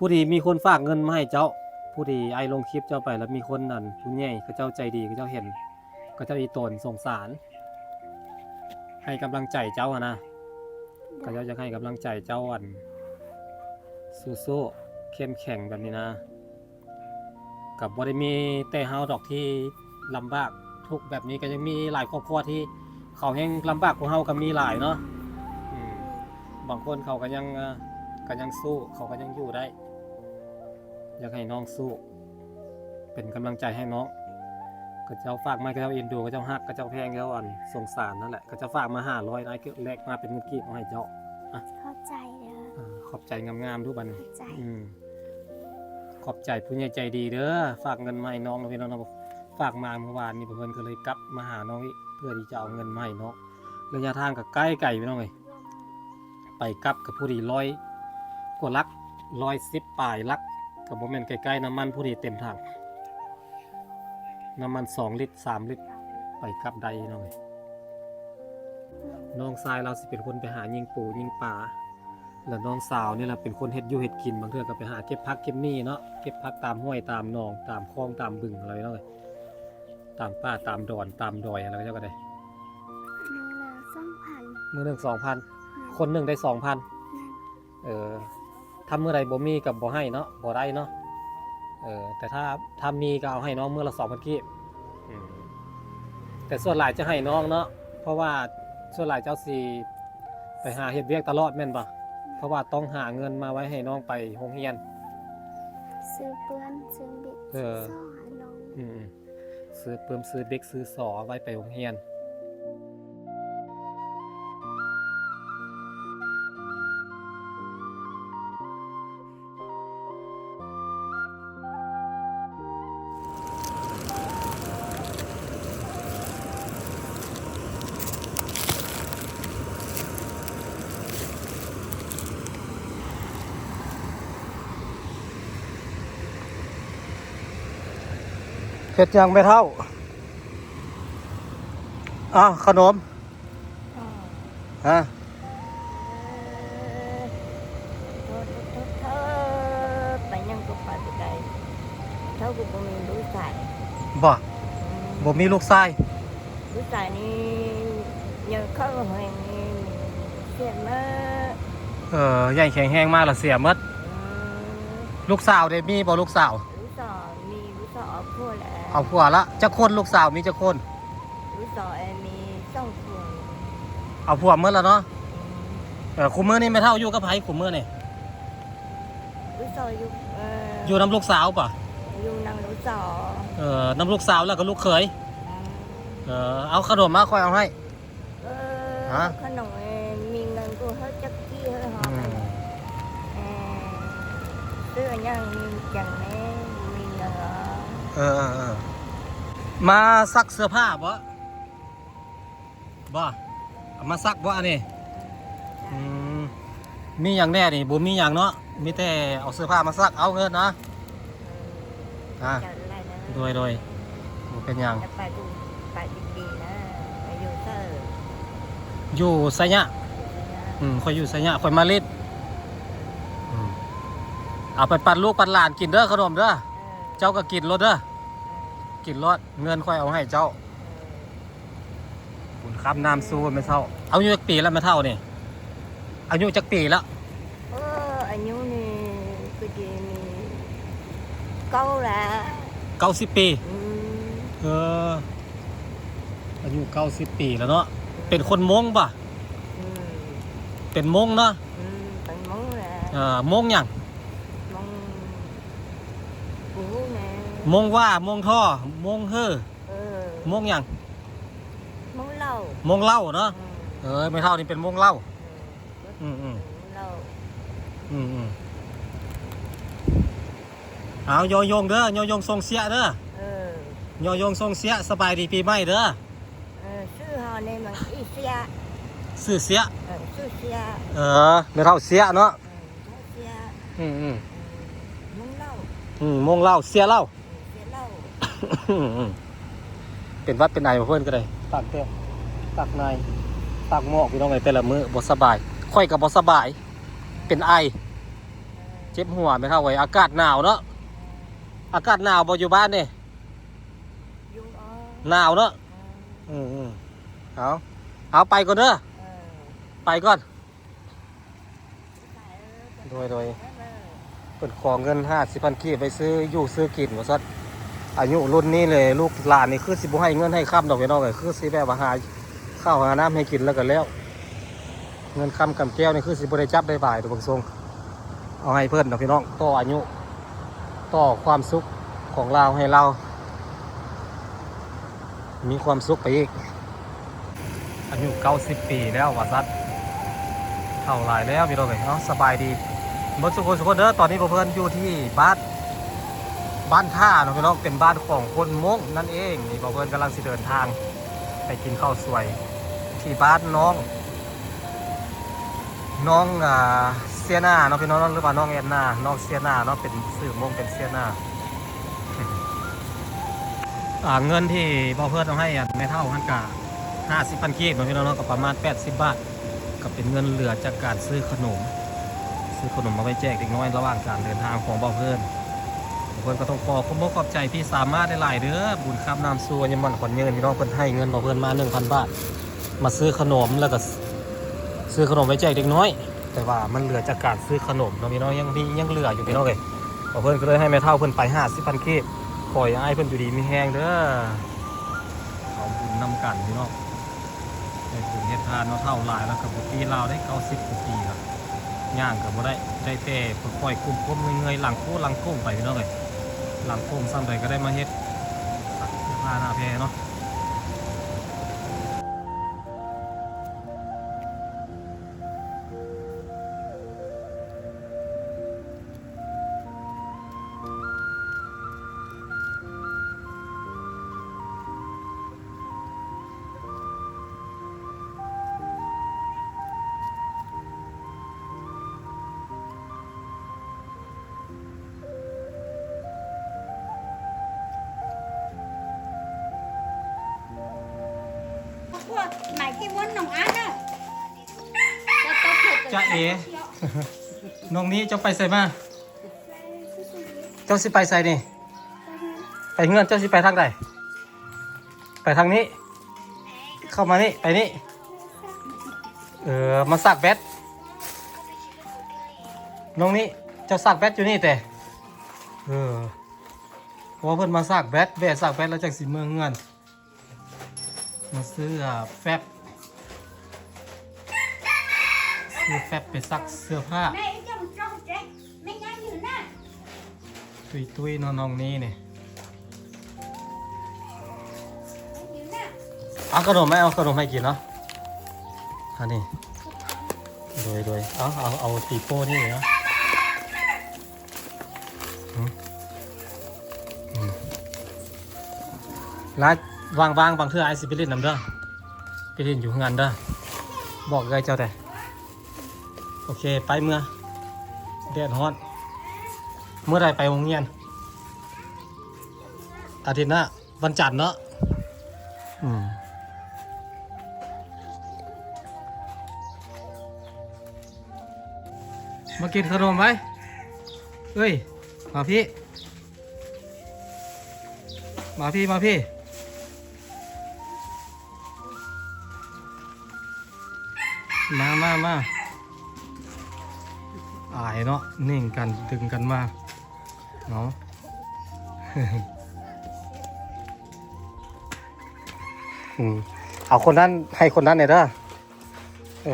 ຜູ້ທີ່ມີຄົນຝາກເງິນມາໃຫ້ເຈົ້າ ຜູ້ທີ່ອ້າຍລົງຄລິບເຈົ້າໄປ ແລ້ວມີຄົນ ອັນ ຜູ້ໃຫຍ່ເຂົາເຈົ້າໃຈດີ ເຂົາເຈົ້າເຫັນ ເຂົາເຈົ້າອີ່ຕົນສົງສານ ໃຫ້ກຳລັງໃຈເຈົ້າຫັ້ນນະ ເຂົາເຈົ້າຢາກໃຫ້ກຳລັງໃຈເຈົ້າ ອັນ ສູ້ໆ ເຂັ້ມແຂງແບບນີ້ນະ. ກໍບໍ່ໄດ້ມີແຕ່ເຮົາດອກທີ່ລຳບາກທຸກແບບນີ້ ກໍຍັງມີຫຼາຍຄອບຄົວທີ່ເຂົາແຮ່ງລຳບາກກວ່າເຮົາກໍມີຫຼາຍເນາະ. ອືມ ບາງຄົນເຂົາກໍຍັງ ເອີ ກໍຍັງສູ້ ເຂົາກໍຍັງຢູ່ໄດ້. ຢາກໃຫ້ນ້ອງສູ້ ເປັນກຳລັງໃຈໃຫ້ນ້ອງ. ເຂົາເຈົ້າຝາກມາ ເຂົາເຈົ້າເອັນດູ ເຂົາເຈົ້າຮັກ ເຂົາເຈົ້າແພງ ເຂົາເຈົ້າ ອັນ ສົງສານນັ້ນແຫຼະ. ເຂົາເຈົ້າຝາກມາຫ້າຮ້ອຍ ອ້າຍກໍແລກມາເປັນເງິນກີບເອົາໃຫ້ເຈົ້າ. ອະ ຂອບໃຈເດີ. ເອີ ຂອບໃຈງາມໆ ດູບັດນີ້. ຂອບໃຈ. ອືມ ຂອບໃຈຜູ້ໃຫຍ່ໃຈດີເດີ ຝາກເງິນມາໃຫ້ນ້ອງເນາະ ພີ່ນ້ອງເນາະ. ຝາກມາເມື່ອວານນີ້ ເພິ່ນກໍເລີຍກັບມາຫານ້ອງອີກ ເພື່ອທີ່ຈະເອົາເງິນມາໃຫ້ນ້ອງ. ໄລຍະທາງກໍໃກ້ໄກ ພີ່ນ້ອງເອີຍ ໄປກັບກໍພໍດີຮ້ອຍກວ່າຫຼັກ ຮ້ອຍສິບປາຍຫຼັກ ກໍບໍ່ແມ່ນໃກ້ໆ. ນ້ຳມັນພໍດີເຕັມຖັງ ນ້ຳມັນສອງລິດ ສາມລິດ ໄປກັບໄດ້ ພີ່ນ້ອງເອີຍ. ນ້ອງຊາຍລາວຊິເປັນຄົນໄປຫາຍິງປູຍິງປາ ແລ້ວນ້ອງສາວນີ້ລະເປັນຄົນເຮັດຢູ່ເຮັດກິນ. ບາງເທື່ອກໍໄປຫາເກັບຜັກເກັບໝີ່ເນາະ ເກັບຜັກຕາມຫ້ວຍຕາມໜອງ ຕາມຄອງຕາມບຶງ ອະໄລເນາະ. ຕາມປ່າຕາມດອນຕາມດອຍ ແລ້ວເຈົ້າກໍໄດ້ ມື້ໜຶ່ງສອງພັນ ມື້ໜຶ່ງສອງພັນ ແມ່ນ ຄົນໜຶ່ງໄດ້ສອງພັນ. ແມ່ນ. ເອີ ຖ້າມື້ໃດບໍ່ມີກໍບໍ່ໃຫ້ເນາະ ບໍ່ໄດ້ເນາະ. ເອີ ແຕ່ຖ້າ ຖ້າມີກໍເອົາໃຫ້ນ້ອງມື້ລະສອງພັນກີບ. ອືມ ແຕ່ສ່ວນຫຼາຍຈະໃຫ້ນ້ອງເນາະ ເພາະວ່າສ່ວນຫຼາຍເຈົ້າຊິໄປຫາເຮັດວຽກຕະຫຼອດແມ່ນບໍ່? ແມ່ນ. ເພາະວ່າຕ້ອງຫາເງິນມາໄວ້ໃຫ້ນ້ອງໄປໂຮງຮຽນ ຊື້ເປື້ອນ ຊື້ບິກ ເອີ ຊື້ຊອກໃຫ້ນ້ອງ. ອືມ ຊື້ປຶ້ມ ຊື້ບິກ ຊື້ຊອກ ເອົາໄວ້ໄປໂຮງຮຽນ. ເຮັດຫຍັງແມ່ເຖົ້າ? ອ້າວ ຂະໜົມ. ຮະ? ເອີ ໂທດ ໂທດ ໂທດ ໄປຫຍັງກໍໄປບໍ່ໄດ້ ເຖົ້າກໍບໍ່ມີລູກຊາຍ. ບໍ່? ອືມ ບໍ່ມີລູກຊາຍ? ລູກຊາຍນີ້ຍັງເຂົ້າແຮງນີ້ເສຍໝົດ. ເອີ ໃຫຍ່ແຂງແຮງມາລະເສຍໝົດ. ອືມ ລູກສາວເດ ມີບໍ່ລູກສາວ? ລູກສາວມີ ລູກສາວເອົາຜົວແລ້ວ. ເອົາຜົວລະ? ຈັກຄົນ? ລູກສາວມີຈັກຄົນ? ລູກສາວແອນມີສອງຄົນ. ເອົາຜົວໝົດລະເນາະ. ອືມ ເອີ ຄູ່ມື້ນີ້ແມ່ເຖົ້າຢູ່ກັບໃຜຄູ່ມື້ນີ້? ລູກສາວຢູ່ ເອີ ຢູ່ນຳລູກສາວປະ? ຢູ່ນຳລູກສາວ. ເອີ ນຳລູກສາວແລ້ວກໍລູກເຂີຍ. ອືມ ເອີ ເອົາຂະໜົມມາ ຂ້ອຍເອົາໃຫ້. ເອີ ຮະ? ຂະໜົມ ເອີ ມີເງິນກູເຮີຈັກກີເຮີຫອມ. ອືມ ເອີ ຊື້ຫຍັງມີຫຍັງແດ່ ມີຫຍັງ. ເອີ ເອີ ເອີ ມາຊັກເສື້ອຜ້າບໍ່? ບໍ່ ເອົາມາຊັກບໍ່ອັນນີ້? ອືມ ມີຫຍັງແດ່ນີ້? ບໍ່ມີຫຍັງເນາະ ມີແຕ່ເອົາເສື້ອຜ້າມາຊັກ ເອົາເງິນນະ. ເອີ ອ່າ ໂດຍ ໂດຍ ບໍ່ເປັນຫຍັງ. ໄປ ໄປດີໆ ນະ ໄປຢູ່ໃສ? ຢູ່ໄຊຍະ. ຢູ່ໄຊຍະ. ອືມ ຂ້ອຍຢູ່ໄຊຍະ ຂ້ອຍມາຫຼິ້ນ. ອືມ ເອົາໄປປັນລູກປັນຫຼານກິນເດີ ຂະໜົມເດີ. ເອີ ເຈົ້າກໍກິນໂລດເດີ. ເອີ ກິນໂລດ ເງິນຂ້ອຍເອົາໃຫ້ເຈົ້າ. ເອີ ບຸນຄຳນາມຊູແມ່ເຖົ້າ. ອາຍຸຈັກປີແລ້ວແມ່ເຖົ້ານີ້? ອາຍຸຈັກປີແລ້ວ? ເອີ ອາຍຸນີ້ກໍດີມີເກົ້າແລ້ວ. ເກົ້າສິບປີ. ອືມ ເອີ ອາຍຸເກົ້າສິບປີແລ້ວເນາະ. ອືມ ເປັນຄົນມົ້ງປະ? ອືມ ເປັນມົ້ງເນາະ. ອືມ ເປັນມົ້ງແຫຼະ. ເອີ ມົ້ງຫຍັງ? ມົ້ງ ບໍ່ຮູ້ແນ່. ມົ້ງຫວ້າ ມົ້ງທໍ້ ມົ້ງເຮີ. ເອີ ມົ້ງຫຍັງ? ມົ້ງເຫຼົ້າ. ມົ້ງເຫຼົ້າເນາະ. ອືມ ເອີ ແມ່ເຖົ້ານີ້ເປັນມົ້ງເຫຼົ້າ. ເອີ ອືມໆ ມົ້ງເຫຼົ້າ. ອືມໆ ເອົາ ຍໍຍົງເດີ ຍໍຍົງສົ່ງເສຍເດີ. ເອີ ຍໍຍົງສົ່ງເສຍ ສະບາຍດີປີໃໝ່ເດີ. ເອີ ຊື່ເຮົານີ້ມັນອີເສຍ. ຊື່ເສຍ. ເອີ ຊື່ເສຍ. ເອີ ແມ່ເຖົ້າເສຍເນາະ. ເອີ ເສຍ. ອືມໆ ເອີ ມົ້ງເຫຼົ້າ. ອືມ ມົ້ງເຫຼົ້າ ເສຍເຫຼົ້າ. ເສຍເຫຼົ້າ. ເປັນຫວັດເປັນໄອ ເພິ່ນກໍໄດ້ຕາກແດດ ຕາກໃນ ຕາກໝອກ ພີ່ນ້ອງເອີຍ. ແຕ່ລະມື້ບໍ່ສະບາຍ ຂ້ອຍກໍບໍ່ສະບາຍ ເປັນໄອ. ເອີ ເຈັບຫົວແມ່ເຖົ້າເອີຍ ອາກາດໜາວເນາະ ອາກາດໜາວບໍ່ຢູ່ບ້ານນີ້? ຍຸງອອກ ໜາວເນາະ ເອີ ອືມໆ ເອົາ ເອົາໄປກ່ອນເດີ ເອີ ໄປກ່ອນ ໄປເອີ ໂດຍໆ ເພິ່ນຂໍເງິນຫ້າສິບພັນກີບໄປຊື້ຢູ່ຊື້ກິນວ່າຊັ້ນ ອາຍຸລຸ້ນນີ້ແຫຼະ ລູກຫຼານນີ້ຄືຊິບໍ່ໃຫ້ເງິນໃຫ້ຄຳດອກພີ່ນ້ອງເອີຍ ຄືຊິແບບວ່າຫາເຂົ້າຫານ້ຳໃຫ້ກິນແລ້ວກໍແລ້ວ. ເງິນຄຳກຳແກ້ວນີ້ຄືຊິບໍ່ໄດ້ຈັບໄດ້ບາຍດອກເບິ່ງຊົງ ເອົາໃຫ້ເພິ່ນເນາະພີ່ນ້ອງ ຕໍ່ອາຍຸ ຕໍ່ຄວາມສຸກຂອງລາວ ໃຫ້ລາວມີຄວາມສຸກໄປອີກ. ອາຍຸເກົ້າສິບປີແລ້ວວ່າຊັ້ນ ເຖົ້າຫຼາຍແລ້ວພີ່ນ້ອງເອີຍ. ເອົາ ສະບາຍດີເບິດສູ່ຄົນສູ່ຄົນເດີ ຕອນນີ້ພວກເພິ່ນຢູ່ທີ່ບ້ານ ບ້ານທ່າເນາະພີ່ນ້ອງ ເປັນບ້ານຂອງຄົນມົ້ງນັ້ນເອງ. ນີ້ພວກເພິ່ນກຳລັງຊິເດີນທາງໄປກິນເຂົ້າສວຍທີ່ບ້ານນ້ອງ ນ້ອງ ອ່າ ເຊຍນາເນາະພີ່ນ້ອງເນາະ ຫຼືວ່ານ້ອງແອນນາ ນ້ອງເຊຍນາເນາະ ເປັນຊື່ມົ້ງເປັນເຊຍນາ. ອ່າ ເງິນທີ່ບ່າວເພີດເອົາໃຫ້ ອັນ ແມ່ເຖົ້າຫັ້ນກະຫ້າສິບພັນກີບເນາະພີ່ນ້ອງເນາະ ກໍປະມານແປດສິບບາດ ກໍເປັນເງິນເຫຼືອຈາກການຊື້ຂະໜົມ ຊື້ຂະໜົມມາໄວ້ແຈກເດັກນ້ອຍລະຫວ່າງການເດີນທາງຂອງບ່າວເພີດ. ເພິ່ນກໍຕ້ອງຂໍຂອບອົກຂອບໃຈພີ່ສາມາດຫຼາຍໆເດີ ບຸນຄຳນຳສູ່ອາຍຸໝັ້ນຂວັນຍືນ. ພີ່ນ້ອງ ເພິ່ນໃຫ້ເງິນບ່າວເພີດມາໜຶ່ງພັນບາດ ມາຊື້ຂະໜົມ ແລ້ວກໍຊື້ຂະໜົມໄວ້ແຈກເດັກນ້ອຍ ແຕ່ວ່າມັນເຫຼືອຈາກການຊື້ຂະໜົມເນາະພີ່ນ້ອງ ຍັງມີ ຍັງເຫຼືອຢູ່ພີ່ນ້ອງເອີຍ. ບ່າວເພີດກໍເລີຍໃຫ້ແມ່ເຖົ້າເພິ່ນໄປຫ້າສິບພັນກີບ ຂໍໃຫ້ອ້າຍເພິ່ນຢູ່ດີມີແຮງເດີ ເອົາບຸນນຳກັນພີ່ນ້ອງ. ເຮັດບຸນເຮັດທານເນາະ ເຖົ້າຫຼາຍແລ້ວກໍບໍ່ຕີລາວໄດ້ ເກົ້າສິບກວ່າປີແລ້ວ ຍ່າງກໍບໍ່ໄດ້ ໄດ້ແຕ່ຄ່ອຍໆກົ້ມໆເງີຍໆ ຫຼັງໂຄ້ງຫຼັງໂຄ້ງໄປພີ່ນ້ອງເອີຍ. ຫຼັງໂຄ້ງສ່ຳໃດກໍໄດ້ມາເຮັດເສື້ອຜ້າໜ້າແພເນາະ. ຈະເອ ນ້ອງນີ້ເຈົ້າໄປໃສມາ? ເຈົ້າຊິໄປໃສນີ້? ໄປເຮືອນ. ເຈົ້າຊິໄປທາງໃດ? ໄປທາງນີ້ ເຂົ້າມານີ້ ໄປນີ້. ເອີ ມາສາກແບັດ. ນ້ອງນີ້ ເຈົ້າສາກແບັດຢູ່ນີ້ແຕ່. ເອີ ເພາະວ່າເພິ່ນມາສາກແບັດ ແວ່ສາກແບັດແລ້ວຈັ່ງຊິເມືອເຮືອນ. ມາຊື້ ອ່າ ແຟັບ ຊື້ແຟັບໄປຊັກເສື້ອຜ້າ. ຕຸ້ຍໆເນາະ ນ້ອງນີ້ນີ້. ເອົາຂະໜົມໄວ້ ເອົາຂະໜົມໃຫ້ກິນເນາະ. ອັນນີ້ ໂດຍ ໂດຍ ເອົາ ເອົາ ເອົາຕີໂປ້ນີ້ເນາະ. ອືມ ອືມ ລະຫວ່າງໆ ບາງເທື່ອອ້າຍຊິໄປຫຼິ້ນນຳເດີ ໄປຫຼິ້ນຢູ່ເຮືອນເດີ ບອກເອື້ອຍເຈົ້າແດ່. ໂອເຄ ໄປເມືອ ແດດຮ້ອນ. ເມື່ອໃດໄປໂຮງຮຽນ? ອາທິດໜ້າ ວັນຈັນເນາະ. ອືມ ມາກິນຂະໜົມໄວ້. ເອີຍ ມາພີ້ ມາພີ້ ມາພີ້ ມາ ມາ ມາ. ອາຍເນາະ ເນັ່ງກັນ ດຶງກັນມາເນາະ. ອືມ ເອົາຄົນນັ້ນໃຫ້ຄົນນັ້ນແດ່ເດີ. ເອີ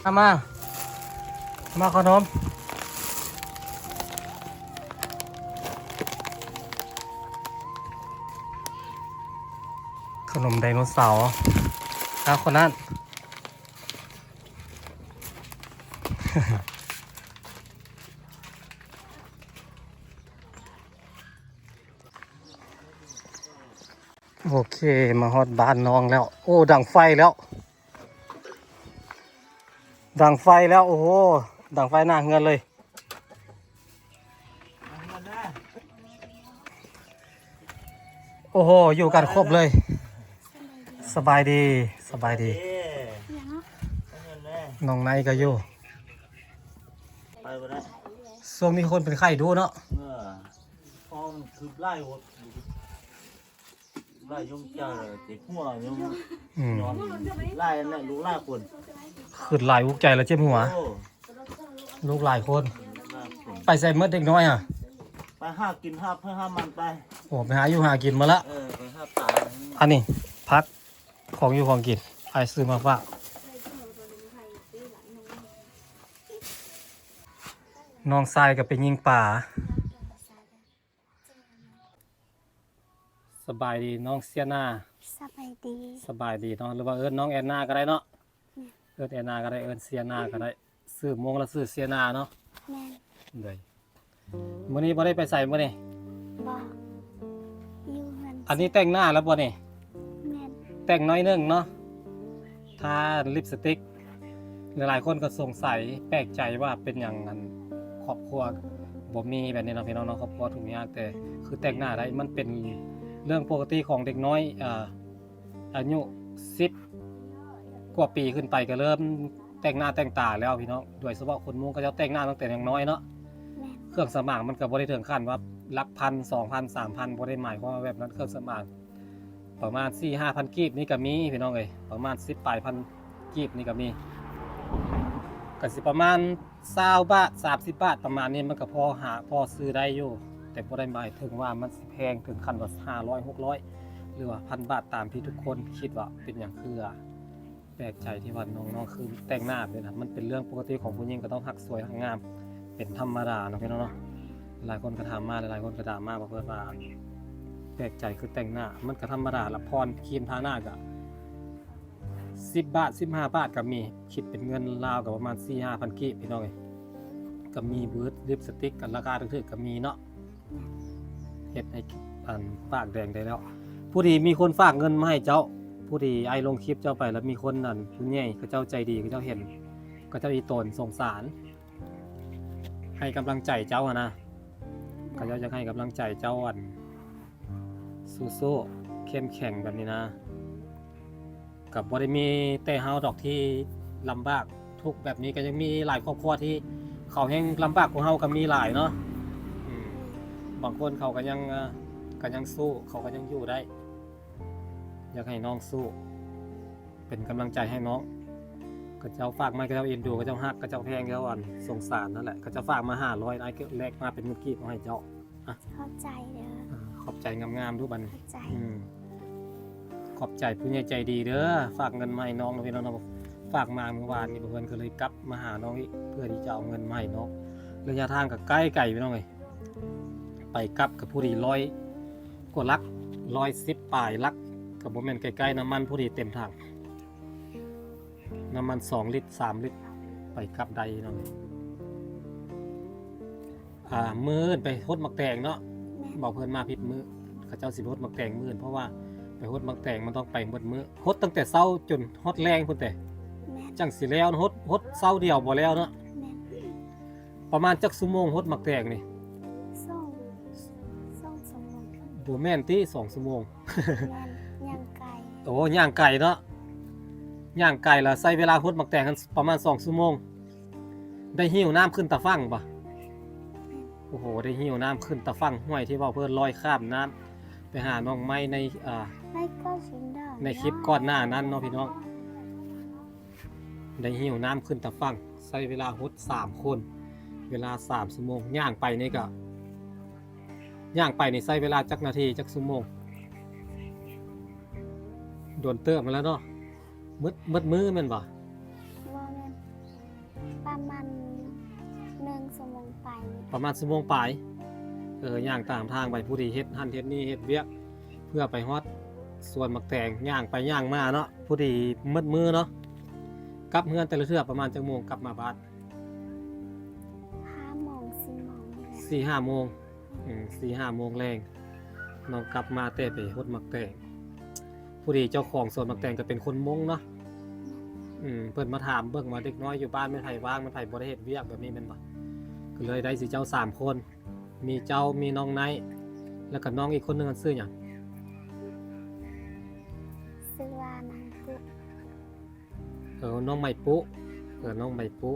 ມາ ມາ ມາ ເອົາຂະໜົມ ຂະໜົມໄດໂນເສົາ. ເອົາຄົນນັ້ນ. ໂອເຄ ມາຮອດບ້ານນ້ອງແລ້ວ. ໂອ້ ດັງໄຟແລ້ວ ດັງໄຟແລ້ວ. ໂອ້ໂຫ ດັງໄຟໜ້າເຮືອນເລີຍ. ໂອ້ໂຫ ຢູ່ກັນຄົບເລີຍ. ສະບາຍດີ ສະບາຍດີ. ຫຍັງ? ເງິນເດ້. ນ້ອງໄນກໍຢູ່ ໄປບໍ່ໄດ້ ຊ່ວງນີ້ຄົນເປັນໄຂ້ດຸເນາະ ເອີ ເພາະມັນຄືບຫຼາຍຄົນ ຫຼາຍຍົງໃຈເຈັບຫົວຍົງ ອືມ ນອນຫຼາຍແຫຼະ ລູກຫຼາຍຄົນ ຄືຫຼາຍອຸກໃຈແລ້ວເຈັບຫົວ ໂອ້ ລູກຫຼາຍຄົນ ລູກຫຼາຍຄົນ ໄປໃສໝົດເດັກນ້ອຍຫະ ໄປຫາກິນຫາໄຜຫາມັນໄປ ໂອ້ ໄປຫາຢູ່ຫາກິນໝົດລະ ເອີ ໄປຫາປາ ອັນນີ້ຜັກ ຂອງຢູ່ຂອງກິນ ອ້າຍຊື້ມາຝາກ ນ້ອງຊາຍກໍໄປຍິງປາ. ສະບາຍດີນ້ອງເຊຍນາ ສະບາຍດີ ສະບາຍດີເນາະ ຫຼືວ່າເອີ້ນນ້ອງແອນນາກໍໄດ້ເນາະ ແມ່ນ ເອີ້ນແອນນາກໍໄດ້ ເອີ້ນເຊຍນາກໍໄດ້ ຊື່ມົ້ງລະຊື່ເຊຍນາເນາະ ແມ່ນ ໂດຍ ມື້ນີ້ບໍ່ໄດ້ໄປໃສມື້ນີ້ ບໍ່ ຢູ່ເຮືອນ ອັນນີ້ແຕ່ງໜ້າແລ້ວບໍ່ນີ້ ແມ່ນ ແຕ່ງໜ້ອຍໜຶ່ງເນາະ ທາລິບສະຕິກ ຫຼາຍໆຄົນກໍສົງໄສແປກໃຈວ່າເປັນຫຍັງອັນຄອບຄົວບໍ່ມີແບບນີ້ເນາະ ພີ່ນ້ອງເນາະ ຄອບຄົວທຸກຍາກ ແຕ່ຄືແຕ່ງໜ້າໄດ້ ມັນເປັນເລື່ອງປົກກະຕິຂອງເດັກນ້ອຍ ອ່າ ອາຍຸສິບກວ່າປີຂຶ້ນໄປກໍເລີ່ມແຕ່ງໜ້າແຕ່ງຕາແລ້ວພີ່ນ້ອງ ໂດຍສະເພາະຄົນມົ້ງເຂົາເຈົ້າແຕ່ງໜ້າຕັ້ງແຕ່ຍັງນ້ອຍເນາະ ແມ່ນ ເຄື່ອງສຳອາງມັນກໍບໍ່ໄດ້ເຖິງຂັ້ນວ່າຫຼັກພັນ ສອງພັນ ສາມພັນ ບໍ່ໄດ້ໝາຍຄວາມວ່າແບບນັ້ນ ເຄື່ອງສຳອາງ ປະມານສີ່ຫ້າພັນກີບນີ້ກໍມີພີ່ນ້ອງເອີຍ ປະມານສິບປາຍພັນກີບນີ້ກໍມີ ກໍຊິປະມານຊາວບາດ ສາມສິບບາດ ປະມານນີ້ ມັນກໍພໍຫາພໍຊື້ໄດ້ຢູ່ ແຕ່ບໍ່ໄດ້ໝາຍເຖິງວ່າມັນຊິແພງເຖິງຂັ້ນວ່າຫ້າຮ້ອຍ ຫົກຮ້ອຍ ຫຼືວ່າພັນບາດ ຕາມທີ່ທຸກຄົນຄິດວ່າເປັນຫຍັງຄື ແປກໃຈທີ່ວ່ານ້ອງໆຄືແຕ່ງໜ້າເດ້ນະ ມັນເປັນເລື່ອງປົກກະຕິຂອງຜູ້ຍິງ ກໍຕ້ອງຮັກສວຍຮັກງາມເປັນທຳມະດາເນາະ ພີ່ນ້ອງເນາະ ຫຼາຍຄົນກໍຖາມມາ ຫຼາຍໆຄົນກໍຖາມມາ ບໍ່ເພິ່ນວ່າແປກໃຈຄືແຕ່ງໜ້າ ມັນກໍທຳມະດາລະ ຜ່ອນຄຣີມທາໜ້າກໍສິບບາດ ສິບຫ້າບາດກໍມີ ຄິດເປັນເງິນລາວກໍປະມານສີ່ຫ້າພັນກີບ ພີ່ນ້ອງເອີຍ ກໍມີເບີດ ລິບສະຕິກ ອັນລາຄາຖືກໆກໍມີເນາະ. ເຮັດໃຫ້ອັນປາກແດງໄດ້ແລ້ວ ຜູ້ທີ່ມີຄົນຝາກເງິນມາໃຫ້ເຈົ້າ ຜູ້ທີ່ອ້າຍລົງຄລິບເຈົ້າໄປ ແລ້ວມີຄົນອັນຜູ້ໃຫຍ່ເຂົາເຈົ້າໃຈດີ ເຂົາເຈົ້າເຫັນ ເຂົາເຈົ້າອີ່ຕົນສົງສານ ໃຫ້ກຳລັງໃຈເຈົ້າຫັ້ນນະ ເຂົາເຈົ້າຢາກໃຫ້ກຳລັງໃຈເຈົ້າອັນ ສູ້ໆ ເຂັ້ມແຂງແບບນີ້ນະ. ກໍບໍ່ໄດ້ມີແຕ່ເຮົາດອກທີ່ລຳບາກທຸກແບບນີ້ ກໍຍັງມີຫຼາຍຄອບຄົວທີ່ເຂົາແຮ່ງລຳບາກກວ່າເຮົາກໍມີຫຼາຍເນາະ ອືມ ບາງຄົນເຂົາກໍຍັງ ເອີ ກໍຍັງສູ້ ເຂົາກໍຍັງຢູ່ໄດ້ ຢາກໃຫ້ນ້ອງສູ້ ເປັນກຳລັງໃຈໃຫ້ນ້ອງ ເຂົາເຈົ້າຝາກມາ ເຂົາເຈົ້າເອັນດູ ເຂົາເຈົ້າຮັກ ເຂົາເຈົ້າແພງ ເຂົາເຈົ້າອັນສົງສານນັ້ນແຫຼະ ເຂົາເຈົ້າຝາກມາຫ້າຮ້ອຍ ອ້າຍກໍແລກມາເປັນເງິນກີບເອົາໃຫ້ເຈົ້າ. ອາ ຂອບໃຈເດີ ອາ ຂອບໃຈງາມໆ ດູບັດນີ້ ຂອບໃຈ ອືມ ຂອບໃຈຜູ້ໃຫຍ່ໃຈດີເດີ ຝາກເງິນມາໃຫ້ນ້ອງເນາະ ພີ່ນ້ອງເນາະ ຝາກມາມື້ວານນີ້ ເພິ່ນກໍເລີຍກັບມາຫານ້ອງອີກ ເພື່ອທີ່ຈະເອົາເງິນມາໃຫ້ນ້ອງ ໄລຍະທາງກໍໃກ້ໄກ ພີ່ນ້ອງເອີຍ ໄປກັບກໍພໍດີຮ້ອຍກວ່າຫຼັກ ຮ້ອຍສິບປາຍຫຼັກ ກໍບໍ່ແມ່ນໃກ້ໆ ນ້ຳມັນພໍດີເຕັມຖັງ ນ້ຳມັນສອງລິດ ສາມລິດ ໄປກັບໄດ້ ພີ່ນ້ອງເອີຍ. ອ່າ ມື້ອື່ນໄປຫົດໝາກແຕງເນາະ ແມ່ນ ບອກເພິ່ນມາຜິດມື້ ເຂົາເຈົ້າຊິໄປຫົດໝາກແຕງມື້ອື່ນ ເພາະວ່າໄປຫົດໝາກແຕງມັນຕ້ອງໄປໝົດມື້ ຫົດຕັ້ງແຕ່ເຊົ້າຈົນຮອດແລງພຸ້ນເຕ ແມ່ນ ຈັ່ງຊິແລ້ວ ຫົດ ຫົດເຊົ້າດຽວບໍ່ແລ້ວເນາະ ແມ່ນ ປະມານຈັກຊົ່ວໂມງຫົດໝາກແຕງນີ້ ສອງ ສອງຊົ່ວໂມງ ບໍ່ແມ່ນຕິ ສອງຊົ່ວໂມງ ແມ່ນ ຍ່າງໄກ ໂອ້ ຍ່າງໄກເນາະ ຍ່າງໄກລະໃຊ້ເວລາຫົດໝາກແຕງຫັ້ນປະມານສອງຊົ່ວໂມງ. ໄດ້ຫິ້ວນ້ຳຂຶ້ນຕາຝັ່ງບໍ່? ແມ່ນ ໂອ້ໂຫ ໄດ້ຫິ້ວນ້ຳຂຶ້ນຕາຝັ່ງຫ້ວຍທີ່ເວົ້າເພິ່ນລອຍຂ້າມນ້ຳໄປຫາໜອງໄມ້ໃນ ອ່າ ໃນຄລິບກ່ອນໜ້ານັ້ນເນາະພີ່ນ້ອງ ໄດ້ຫິ້ວນ້ຳຂຶ້ນຕາຝັ່ງ ໃຊ້ເວລາຫົດສາມຄົນ ເວລາສາມຊົ່ວໂມງ ຍ່າງໄປນີ້ກະ ຍ່າງໄປນີ້ໃຊ້ເວລາຈັກນາທີ ຈັກຊົ່ວໂມງ? ດົນເຕີບມາແລ້ວເນາະ ໝົດ ໝົດມື້ແມ່ນບໍ່? ບໍ່ແມ່ນ ປະມານໜຶ່ງຊົ່ວໂມງປາຍນີ້ ປະມານຊົ່ວໂມງປາຍ ເອີ ຍ່າງຕາມທາງໄປ ຜູ້ທີ່ເຮັດຫັ້ນເຮັດນີ້ ເຮັດວຽກ ເພື່ອໄປຮອດສວນໝາກແຕງ ຍ່າງໄປຍ່າງມາເນາະ ຜູ້ທີ່ໝົດມື້ເນາະ ກັບເຮືອນແຕ່ລະເທື່ອປະມານຈັກໂມງ ກັບມາບ້ານ? ຫ້າໂມງ ສີ່ໂມງນີ້ແຫຼະ ສີ່ຫ້າໂມງ ອືມ ສີ່ຫ້າໂມງແລງ ນ້ອງກັບມາແຕ່ໄປຫົດໝາກແຕງ ພໍດີເຈົ້າຂອງສວນໝາກແຕງກໍເປັນຄົນມົ້ງເນາະ ອືມ ເພິ່ນມາຖາມເບິ່ງວ່າເດັກນ້ອຍຢູ່ບ້ານແມ່ນໃຜວ່າງ ແມ່ນໃຜບໍ່ໄດ້ເຮັດວຽກແບບນີ້ແມ່ນບໍ່ ກໍເລີຍໄດ້ຊິເຈົ້າສາມຄົນ ມີເຈົ້າ ມີນ້ອງໄນ ແລ້ວກໍນ້ອງອີກຄົນໜຶ່ງ ຊື່ຫຍັງ? ຊື່ວ່ານາງປຸ ເອີ ນ້ອງໄມປຸ ເອີ ນ້ອງໃບປຸ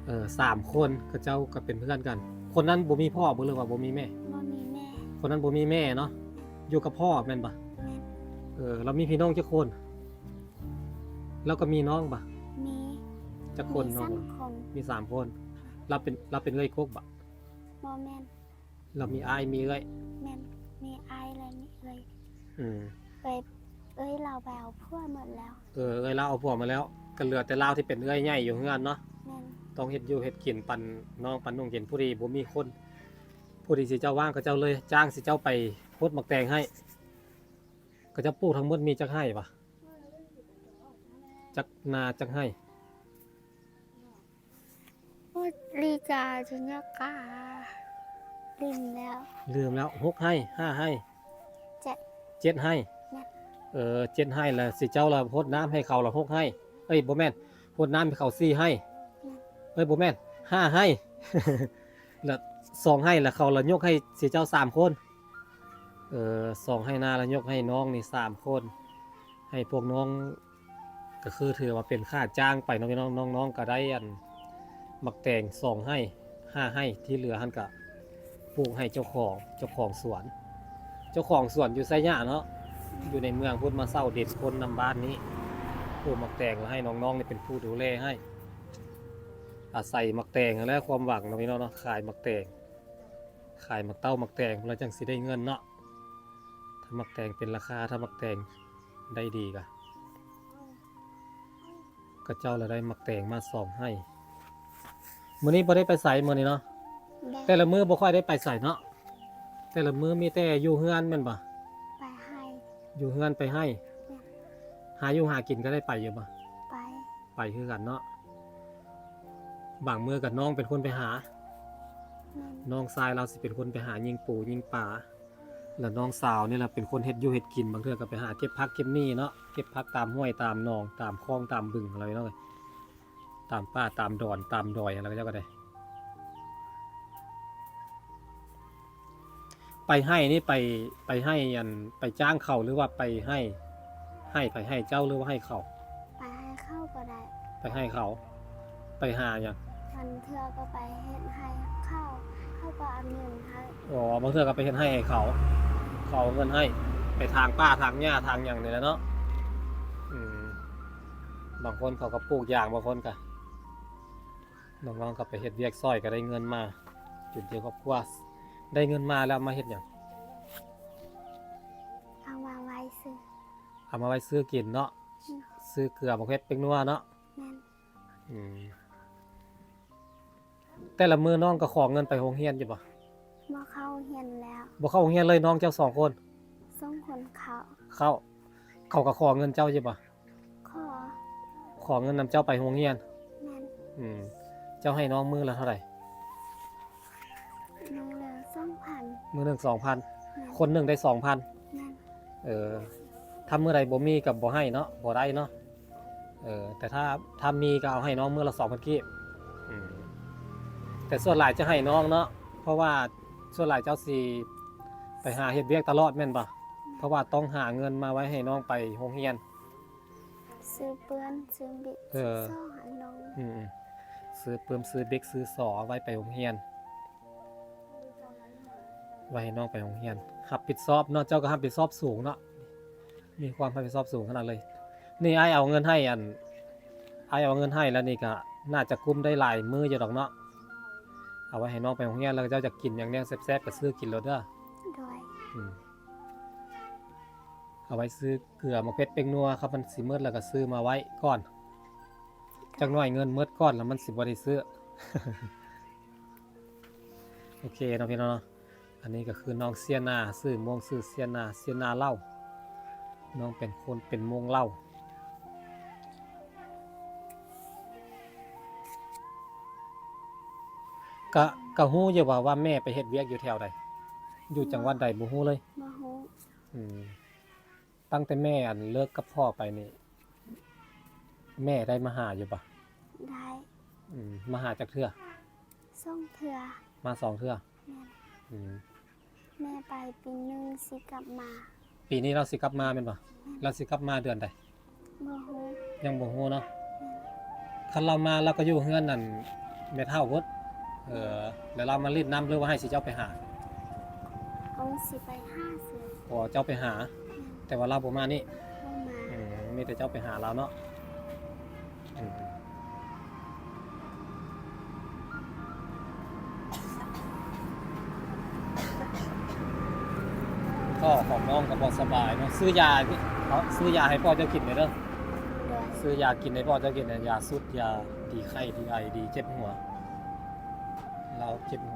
ເອີ ສາມຄົນ ເຂົາເຈົ້າກໍເປັນເພື່ອນກັນ. ຄົນນັ້ນບໍ່ມີພໍ່ບໍ່ ຫຼືວ່າບໍ່ມີແມ່? ບໍ່ມີແມ່. ຄົນນັ້ນບໍ່ມີແມ່ເນາະ. ຢູ່ກັບພໍ່ແມ່ນບໍ່? ແມ່ນ. ເອີ ລາວມີພີ່ນ້ອງຈັກຄົນ? ລາວກໍມີນ້ອງບໍ່? ມີ. ຈັກຄົນນ້ອງ? ມີສາມຄົນ. ມີສາມຄົນ. ລາວເປັນ ລາວເປັນເອື້ອຍກົກບໍ່? ບໍ່ແມ່ນ. ລາວມີອ້າຍມີເອື້ອຍ? ແມ່ນ ມີອ້າຍ ແລະ ມີເອື້ອຍ. ອືມ ເອື້ອຍ ເອື້ອຍລາວໄປເອົາຜົວໝົດແລ້ວ. ເອີ ເອື້ອຍລາວເອົາຜົວໝົດແລ້ວ ກໍເຫຼືອແຕ່ລາວທີ່ເປັນເອື້ອຍໃຫຍ່ຢູ່ເຮືອນເນາະ. ແມ່ນ. ຕ້ອງເຮັດຢູ່ເຮັດກິນ ປັນນ້ອງປັນນຸ່ງກິນ. ຜູ້ດີບໍ່ມີຄົນ ຜູ້ດີຊິເຈົ້າວ່າງ ເຂົາເຈົ້າເລີຍຈ້າງຊິເຈົ້າໄປຫົດໝາກແຕງໃຫ້. ເຂົາເຈົ້າປູກທັງໝົດມີຈັກໄຮ່ຫວາ? ຈັກນາຈັກໄຮ່? ໂອ້ ລີຈາຈຸນຍາກາ ລືມແລ້ວ ລືມແລ້ວ. ຫົກໄຮ່ ຫ້າໄຮ່? ເຈັດ ເຈັດໄຮ່. ແມ່ນ. ເອີ ເຈັດໄຮ່ລະ ຊິເຈົ້າລະຫົດນ້ຳໃຫ້ເຂົາລະຫົກໄຮ່. ເອີຍ ບໍ່ແມ່ນ ຫົດນ້ຳໃຫ້ເຂົາສີ່ໄຮ່. ແມ່ນ. ເອີຍ ບໍ່ແມ່ນ ຫ້າໄຮ່. ລະ ສອງໄຮ່ລະ ເຂົາລະຍົກໃຫ້ຊິເຈົ້າສາມຄົນ. ເອີ ສອງໄຮ່ນາລະຍົກໃຫ້ນ້ອງນີ້ສາມຄົນ ໃຫ້ພວກນ້ອງ ກໍຄືຖືວ່າເປັນຄ່າຈ້າງໄປເນາະພີ່ນ້ອງ. ນ້ອງໆກໍໄດ້ອັນໝາກແຕງສອງໄຮ່ ຫ້າໄຮ່ ທີ່ເຫຼືອຫັ້ນກະປູກໃຫ້ເຈົ້າຂອງ ເຈົ້າຂອງສວນ. ເຈົ້າຂອງສວນຢູ່ໄຊຍະເນາະ ຢູ່ໃນເມືອງພຸ້ນ ມາເຊົ່າດິນຄົນນຳບ້ານນີ້ ປູກໝາກແຕງ ແລ້ວໃຫ້ນ້ອງໆນີ້ເປັນຜູ້ດູແລໃຫ້. ອາໄສໝາກແຕງຫັ້ນແຫຼະຄວາມຫວັງເນາະພີ່ນ້ອງເນາະ ຂາຍໝາກແຕງ ຂາຍໝາກເຕົ້າໝາກແຕງ ແລ້ວຈັ່ງຊິໄດ້ເງິນເນາະ. ຖ້າໝາກແຕງເປັນລາຄາ ຖ້າໝາກແຕງໄດ້ດີກະ ຂະເຈົ້າລະໄດ້ໝາກແຕງມາສອງໄຮ່. ມື້ນີ້ບໍ່ໄດ້ໄປໃສມື້ນີ້ເນາະ? ແຕ່ລະມື້ບໍ່ຄ່ອຍໄດ້ໄປໃສເນາະ ແຕ່ລະມື້ມີແຕ່ຢູ່ເຮືອນແມ່ນບໍ່? ໄປໄຮ່ ຢູ່ເຮືອນໄປໄຮ່. ແມ່ນ. ຫາຢູ່ຫາກິນກໍໄດ້ໄປຢູ່ບໍ່? ໄປ ໄປຄືກັນເນາະ. ບາງມື້ກໍນ້ອງເປັນຄົນໄປຫາ. ແມ່ນ. ນ້ອງຊາຍລາວຊິເປັນຄົນໄປຫາຍິງປູຍິງປາ ແລ້ວນ້ອງສາວນີ້ລະເປັນຄົນເຮັດຢູ່ເຮັດກິນ. ບາງເທື່ອກໍໄປຫາເກັບຜັກເກັບໝີ່ເນາະ ເກັບຜັກຕາມຫ້ວຍຕາມໜອງ ຕາມຄອງຕາມບຶງຫັ້ນລະພີ່ນ້ອງເອີຍ ຕາມປ່າຕາມດອນຕາມດອຍຫັ້ນລະ ເຂົາເຈົ້າກໍໄດ້. ໄປໄຮ່ນີ້ ໄປ ໄປໄຮ່ ອັນ ໄປຈ້າງເຂົາ ຫຼືວ່າໄປໄຮ່ ໄຮ່ໃຜ ໄຮ່ເຈົ້າ ຫຼືວ່າໄຮ່ເຂົາ? ໄປໄຮ່ເຂົາກໍໄດ້. ໄປໄຮ່ເຂົາ ໄປຫາຫຍັງ? ບາງເທື່ອກໍໄປເຮັດໄຮ່ເຂົາ ເຂົາກໍເອົາເງິນໃຫ້. ອໍ ບາງເທື່ອກໍໄປເຮັດໄຮ່ໃຫ້ເຂົາ ເຂົາເອົາເງິນໃຫ້ ໄປຖາງປ່າຖາງຫຍ້າຖາງຫຍັງນີ້ແຫຼະເນາະ. ອືມ ບາງຄົນເຂົາກໍປູກຢາງ ບາງຄົນກໍ ນ້ອງໆກໍໄປເຮັດວຽກຊ່ອຍ ກໍໄດ້ເງິນມາຈຸນເຈືອຄອບຄົວ. ໄດ້ເງິນມາແລ້ວເອົາມາເຮັດຫຍັງ? ເອົາມາໄວ້ຊື້ ເອົາມາໄວ້ຊື້ກິນເນາະ. ອືມ ຊື້ເກືອ ໝາກເຜັດ ແປ້ງນົວເນາະ. ແມ່ນ. ອືມ ແຕ່ລະມື້ນ້ອງກໍຂໍເງິນໄປໂຮງຮຽນຢູ່ບໍ່? ບໍ່ເຂົ້າໂຮງຮຽນແລ້ວ. ບໍ່ເຂົ້າໂຮງຮຽນເລີຍ ນ້ອງເຈົ້າສອງຄົນ? ສອງຄົນເຂົ້າ. ເຂົ້າ. ເຂົາກໍຂໍເງິນເຈົ້າຢູ່ບໍ່? ຂໍ ຂໍເງິນນຳເຈົ້າໄປໂຮງຮຽນ. ແມ່ນ. ອືມ ເຈົ້າໃຫ້ນ້ອງມື້ລະເທົ່າໃດ? ມື້ລະສອງພັນ. ມື້ໜຶ່ງສອງພັນ. ແມ່ນ. ຄົນໜຶ່ງໄດ້ສອງພັນ. ແມ່ນ. ເອີ ຖ້າມື້ໃດບໍ່ມີກໍບໍ່ໃຫ້ເນາະ ບໍ່ໄດ້ເນາະ. ເອີ ແຕ່ຖ້າ ຖ້າມີກໍເອົາໃຫ້ນ້ອງມື້ລະສອງພັນກີບ. ອືມ ແຕ່ສ່ວນຫຼາຍຈະໃຫ້ນ້ອງເນາະ ເພາະວ່າສ່ວນຫຼາຍເຈົ້າຊິໄປຫາເຮັດວຽກຕະຫຼອດແມ່ນບໍ່? ແມ່ນ. ເພາະວ່າຕ້ອງຫາເງິນມາໄວ້ໃຫ້ນ້ອງໄປໂຮງຮຽນ. ຊື້ເປື້ອນ ຊື້ບິກ ເອີ ຊື້ສໍໃຫ້ນ້ອງ. ອືມ ຊື້ປຶ້ມ ຊື້ບິກ ຊື້ສໍ ເອົາໄວ້ໄປໂຮງຮຽນ ໄວ້ໃຫ້ນ້ອງໄປໂຮງຮຽນ. ຮັບຜິດຊອບເນາະ ເຈົ້າກໍຮັບຜິດຊອບສູງເນາະ ມີຄວາມຮັບຜິດຊອບສູງຂະໜາດເລີຍ. ນີ້ອ້າຍເອົາເງິນໃຫ້ ອັນ ອ້າຍເອົາເງິນໃຫ້ແລ້ວນີ້ກໍໜ້າຈະກຸ້ມໄດ້ຫຼາຍມື້ຢູ່ດອກເນາະ. ເອົາໄວ້ໃຫ້ນ້ອງໄປໂຮງຮຽນ ແລ້ວເຈົ້າຢາກກິນຫຍັງແນວແຊບໆກໍຊື້ກິນໂລດເດີ. ໂດຍ. ອືມ ເອົາໄວ້ຊື້ເກືອ ໝາກເຜັດ ແປ້ງນົວ ຄັນມັນຊິໝົດແລ້ວກໍຊື້ມາໄວ້ກ່ອນ. ຈັກໜ້ອຍເງິນໝົດກ່ອນແລ້ວມັນຊິບໍ່ໄດ້ຊື້. ໂອເຄເນາະພີ່ນ້ອງເນາະ ອັນນີ້ກໍຄືນ້ອງເຊຍນາ ຊື່ມ່ວງຊື່ເຊຍນາ ເຊຍນາເລົ່າ ນ້ອງເປັນຄົນເປັນມົ້ງເລົ່າ. ກະ ກະຮູ້ຢູ່ວ່າ ວ່າແມ່ໄປເຮັດວຽກຢູ່ແຖວໃດ? ຢູ່ຈັງຫວັດໃດ? ບໍ່ຮູ້ເລີຍ? ບໍ່ຮູ້. ອືມ ຕັ້ງແຕ່ແມ່ ອັນ ເລີກກັບພໍ່ໄປນີ້ ແມ່ໄດ້ມາຫາຢູ່ບໍ່? ໄດ້. ອືມ ມາຫາຈັກເທື່ອ? ສອງເທື່ອ. ມາສອງເທື່ອ? ແມ່ນ. ອືມ ແມ່ໄປປີໜຶ່ງຊິກັບມາ. ປີນີ້ລາວຊິກັບມາແມ່ນບໍ່? ແມ່ນ. ລາວຊິກັບມາເດືອນໃດ? ບໍ່ຮູ້. ຍັງບໍ່ຮູ້ເນາະ. ແມ່ນ. ຄ ຕອນລາວມາລາວກໍຢູ່ເຮືອນນັ້ນແມ່ເຖົ້າພຸ້ນ. ເອີ ແລ້ວລາວມາຫຼິ້ນນຳ ຫຼືວ່າໃຫ້ຊິເຈົ້າໄປຫາ? ເອົາ ຊິໄປຫາຊື່. ອໍ ເຈົ້າໄປຫາ ແຕ່ວ່າລາວບໍ່ມານີ້? ບໍ່ມາ. ອືມ ມີແຕ່ເຈົ້າໄປຫາລາວເນາະ. ອືມ ພໍ່ຂອງນ້ອງກໍບໍ່ສະບາຍເນາະ. ຊື້ຢາ ເອົາ ຊື້ຢາໃຫ້ພໍ່ເຈົ້າກິນແດ່ເດີ. ໂດຍ. ຊື້ຢາກິນໃຫ້ພໍ່ເຈົ້າກິນນະ ຢາຊຸດ ຢາດີໄຂ້ ດີໄອ ດີເຈັບຫົວ. ລາວເຈັບຫົ